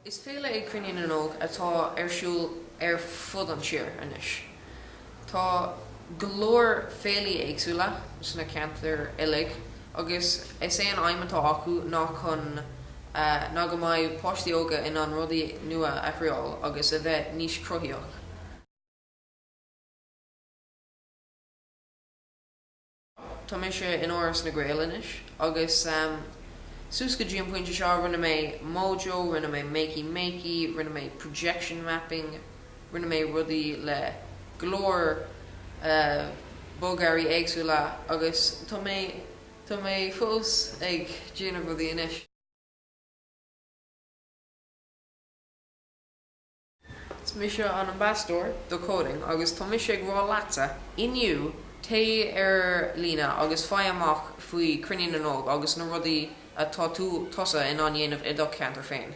Is féile é Cruinniú na nÓg atá ar siúl ar fud an tír anois. Tá go leor féilí éagsúla sna ceantair uilig agus is é an aidhm atá acu ná chun ná go mbeidh páistí óga in ann rudaí nua a thriáil agus a bheith níos cruthaíoch. Tá mise in Áras na Gael anois agus suas go dtí an pointe seo rinne mé Mojo, rinne mé Makey Makey, rinne mé projection mapping, rinne mé rudaí le go leor bogearraí éagsúla agus tá mé tá mé fós ag déanamh rudaí anois. Is mise an Ambasadóir do Coding agus tá mise ag rá leatsa inniu téigh ar líne agus faigh amach faoi Cruinniú na nÓg agus na rudaí atá tú tusa in ann dhéanamh i do cheantar féin.